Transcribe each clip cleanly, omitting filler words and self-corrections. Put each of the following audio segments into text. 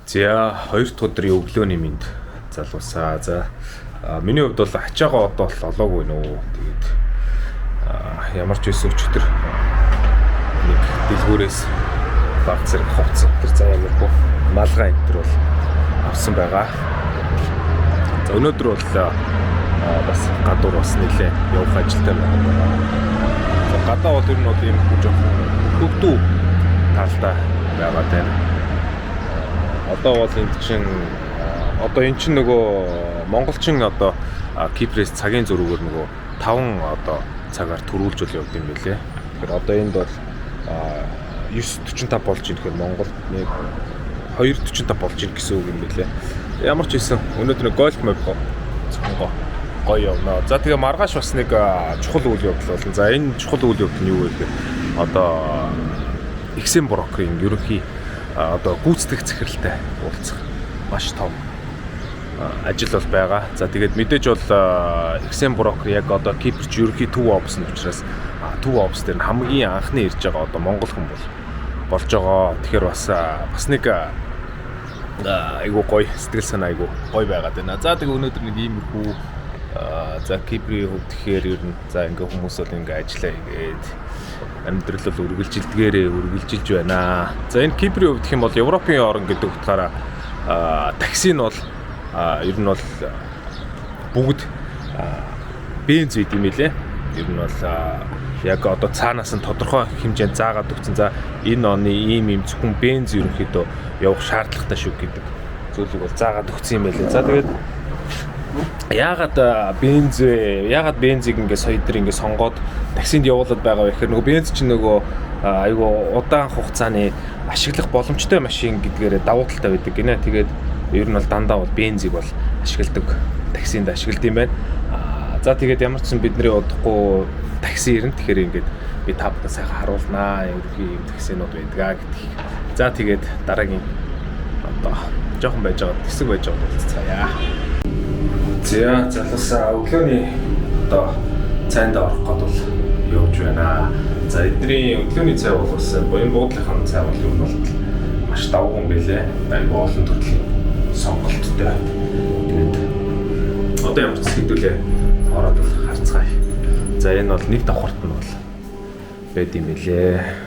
За, хоёр дахь өдрийн өглөөний мэнд залуусаа. За, миний хувьд бол ачаагаа одоо бол олоогүй нөө. Тэгээд ямар ч байсан өчигдөр нэг дэлгүүрээс баг зэрэг хувцас тэр за ямаргүй малгай энэ төр бол авсан байгаа. За, өнөөдөр бол бас гадуур бас нэлээ явах ажилтай байгаа. За, гадаа бол ер нь бол ийм хүн жоохон хөгдүү талдаа байгаа даа. Одоо бол энд чинь одоо эн чинь нөгөө монголчин одоо Кипрээс цагийн зөрүүгээр нөгөө 5 одоо цагаар төрүүлж бол явд юм билээ. Тэгэхээр одоо энд бол 9:45 болж ийн, тэгэхээр Монголд нэг 2:45 болж ийн гэсэн үг юм билээ. Ямар ч байсан өнөөдөр нэг гольф мобко цонгоо гоё явна. За, тэгээ маргааш бас нэг чухал үйл явдал болно. За, энэ чухал үйл явдал нь юу вэ гэхээр одоо XM брокерийн ерөнхий одоо гүйцэтгэх захиралтай уулзах маш том ажил бол байгаа. За, тэгээд мэдээж бол XM брокер яг одоо Кипрч ерөнхий төв офис нь учраас төв офис дээр нь хамгийн анхны ирж байгаа одоо монгол хүн бол болж байгаа. Тэгэхээр бас нэг айгуу гоё сэтгэл санаа айгуу гоё байгаад байна. За, тэгээ өнөөдөр нэг иймэрхүү за Киприйн хувьд гэхээр ер нь за ингээ хүмүүс бол ингээ ажиллаа хийгээд амьдрал бол үргэлжилдгээрээ үргэлжилж байна. За, энэ Киприйн хувьд гэх юм бол Европын орн гэдэг утгаараа такси нь бол ер нь бол бүгд бенз үйд юм билээ. Ер нь бол яг одоо цаанаас нь тодорхой хэмжээнд заагаад өгсөн. За, энэ оны ийм ийм зөвхөн бенз ерөнхийдөө явах шаардлагатай шүү гэдэг зүйлийг бол заагаад өгсөн юм байлээ. За, тэгээд яагаад бенз вэ? Яагаад бензийг ингээ сая дээр ингээ сонгоод таксинд явуулаад байгаа вэ гэхээр нөгөө бенз чинь нөгөө айгу удаан хугацааны ашиглах боломжтой машин гэдгээрээ давуу талтай байдаг гинэ. Тэгээд ер нь бол дандаа бол бензийг бол ашигладаг, таксинд ашигладаг юм байна. За, тэгээд ямар ч сан бидний удахгүй такси ирнэ. Тэгэхээр ингээд би та бүхэн сайхан харуулнаа. Ерөнхий ийм таксинууд байдгаа гэдгийг. За, тэгээд дараагийн одоо жоохон байж байгаа хэсэг байж байгаа уулзцаая. За, залуусаа, өглөөний одоо цайнд орох гээд бол явж байна. За, эдний өглөөний цай бол бас буян буудлынхаа цай бол ер нь бол маш давгүй юм билээ. Айгу олон төрлийн сонголттой. Тэгээд одоо ямар ч хэдүүлээ ороод бол харцгаая. За, энэ бол нэг давхарт нь бол байд юм билээ.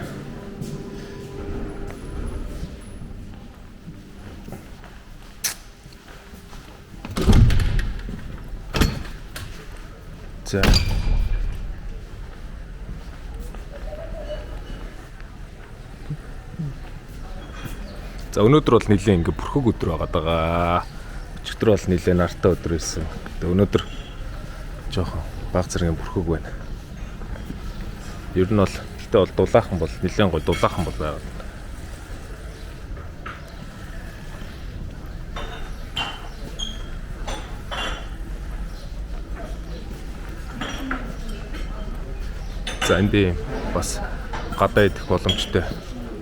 За. За, өнөөдөр бол нэлээд ингээ бүрхэг өдөр байгаад байгаа. Өчигдөр бол нэлээд нартай өдөр байсан. Тэгээ өнөөдөр жоохон баг зэргийн бүрхэг байна. Ер нь бол гэтээ бол дулаахан бол нэлээд гоё дулаахан бол байгаад. За, энд ийм бас гадаа идэх боломжтой,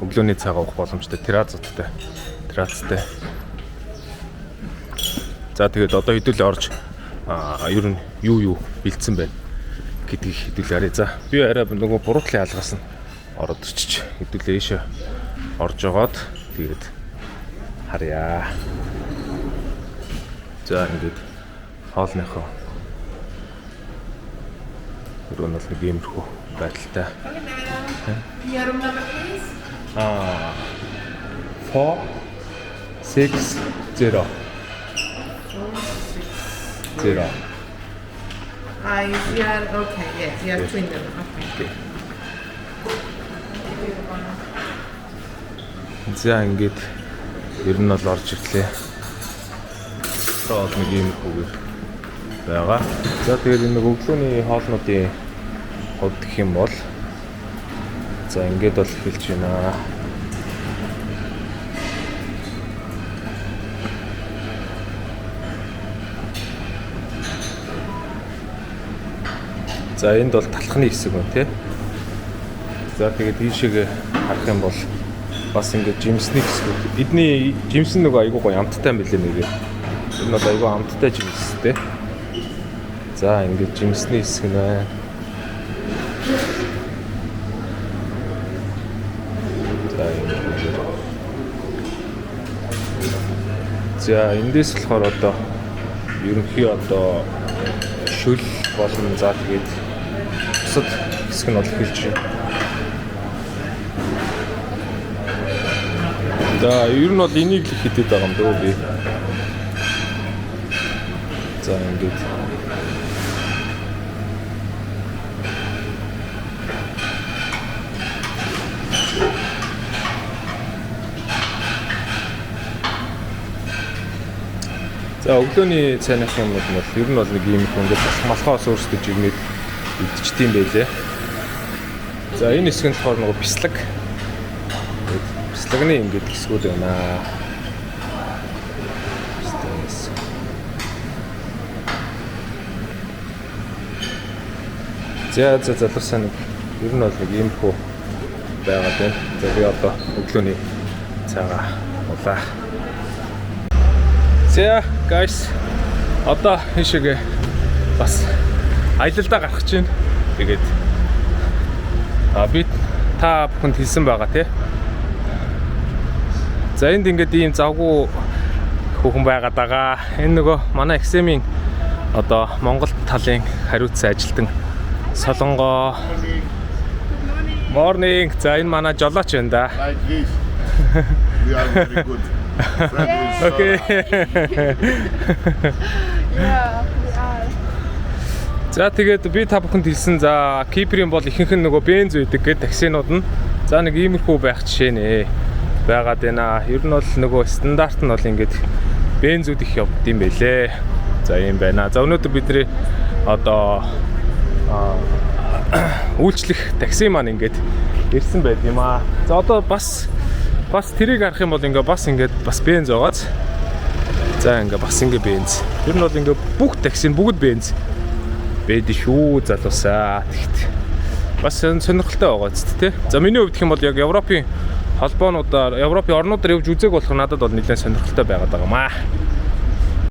өглөөний цайгаа уух боломжтой террацтай. Террацтай. За, тэгээд одоо хэдүүлээ орж ер нь юу юу бэлдсэн байна гэдгийг хэдүүлээ харъя. За, би арай нөгөө буруутлын алгаас нь ороод ирчих. Хэдүүлээ ийшээ орж жогоод тэгээд харъя. За, ингээд хоолныхоо өрөө нь бол нэг иймэрхүү байдалтай. Your room number, please. 4 6 0 0. Ah, you are okay. Yes, you are twin them. Okay. За, ингээд ер нь бол орж ирлээ. Одоо бол нэг иймэрхүүгээр байгаа. За, тэгээд энэ нэг өглөөний хоолнуудын хувьд гэх юм бол за ингээд бол эхэлж байна. За, энд бол талхны хэсэг байна тий. За, тэгээд ийшээгээ харах юм бол бас ингээд жимсний хэсгүүд. Эдний жимс нь нөгөө айгуу гоё амттай юм билээ нэгэ. Энэ бол айгуу амттай жимстэй. За, ингээд жимсний хэсэг нь байна. За, ингээд. За, эндээс болохоор одоо ерөнхий одоо шөл болон, за, тэгээд бусад хэсэг нь бол эхэлж байна. За, ер нь бол энийг л хидэд байгаа юм дөө би. За, ингээд. За, өглөөний цайных юм бол ер нь бол нэг ийм их ингээд малхаас өөрсдөө жигнээд идчихдэг юм байлээ. За, энэ хэсэг нь болохоор нөгөө бислэг. Тэгээд бислагны ингээд хэсгүүд байна. Бислагны хэсэг. За, залуусаа, нэг ер нь бол нэг иймэрхүү байгаад байна. За, би одоо өглөөний цайгаа уулаа. За, guys, одоо ийшээгээ бас аялалдаа гарах чинь. Тэгээд би та бүхэнд хэлсэн байгаа, тий. За, энд ингээд ийм завгүй хүүхэн байгаад байгаа. Энэ нөгөө манай XM-ийн одоо Монгол талын хариуцсан ажилтан Солонгоо. Morning. За, энэ манай жолооч байна да. Like this. We are very good. Friend with Yeah, we are. За, тэгээд би та бүхэнд хэлсэн, за, Киприйн бол ихэнх нь нөгөө бенз байдаг гэдэг таксинууд нь. За, нэг иймэрхүү байх жишээ нэ байгаад байна. Ер нь бол нөгөө стандарт нь бол ингээд бензүүд их явд юм бэлээ. За, ийм байна. За, өнөөдөр бидний одоо үйлчлэх такси маань ингээд ирсэн байд юм аа. За, одоо бас тэрийг харах юм бол ингээ бас ингээд бас бенз байгааз. За, ингээ бас ингээ бенз. Ер нь бол ингээ бүх такси нь бүгд бенз байдаг шүү, залуусаа. Тэгт. Бас сонирхолтой байгаа ч тий. За, миний хувьд гэх юм бол яг Европын холбоонуудаар, Европын орнуудаар явж үзег болохоор надад бол нэлээд сонирхолтой байгаад байгаа маа.